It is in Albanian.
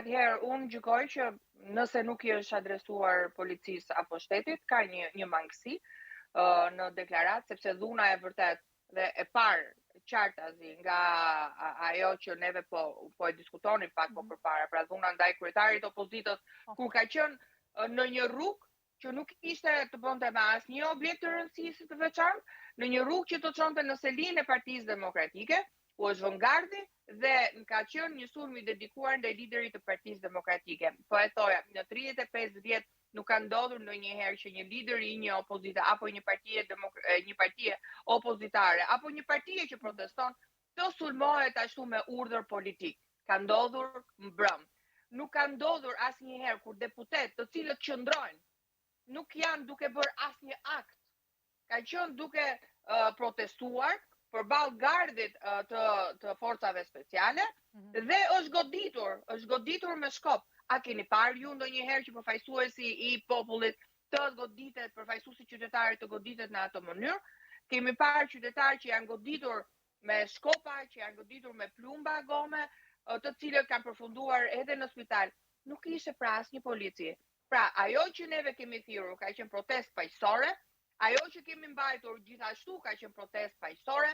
Atëherë, unë gjykoj që nëse nuk i është adresuar policisë apo shtetit, ka një mangësi në deklaratë, sepse dhuna e vërtetë dhe e parë qartazi nga ajo që neve po e diskutonim pak më përpara, pra dhuna ndaj kryetarit të opozitës, kur ka qenë në një rrugë që nuk kishte të bënte me asnjë objekt të rëndësisë të veçantë, në një rrugë që të çonte në selinë e Partisë Demokratike, ku është vënë gardhi dhe ka qenë një sulm i dedikuar ndaj liderit të Partisë Demokratike. Po e thoja, në 35 vjet nuk ka ndodhur ndonjëherë që një lider i një opozite apo një partie një partie opozitare apo një partie që proteston të sulmohet ashtu me urdhër politik. Ka ndodhur mbrëm. Nuk ka ndodhur asnjëherë kur deputet të cilët qëndrojnë nuk janë duke bërë asnjë akt. Ka qenë duke protestuar përballë gardhit të forcave speciale dhe është goditur me shkop. A keni parë ju ndonjëherë që përfaqësuesi i popullit të goditet, përfaqësuesi qytetar të goditet në atë mënyrë? Kemi parë qytetarë që janë goditur me shkopa, që janë goditur me plumba gome, të cilët kanë përfunduar edhe në spital. Nuk ishte pra asnjë polici. Pra, ajo që neve kemi thirrur ka qenë protestë paqësore, ajo që kemi mbajtur gjithashtu ka qenë protestë paqësore.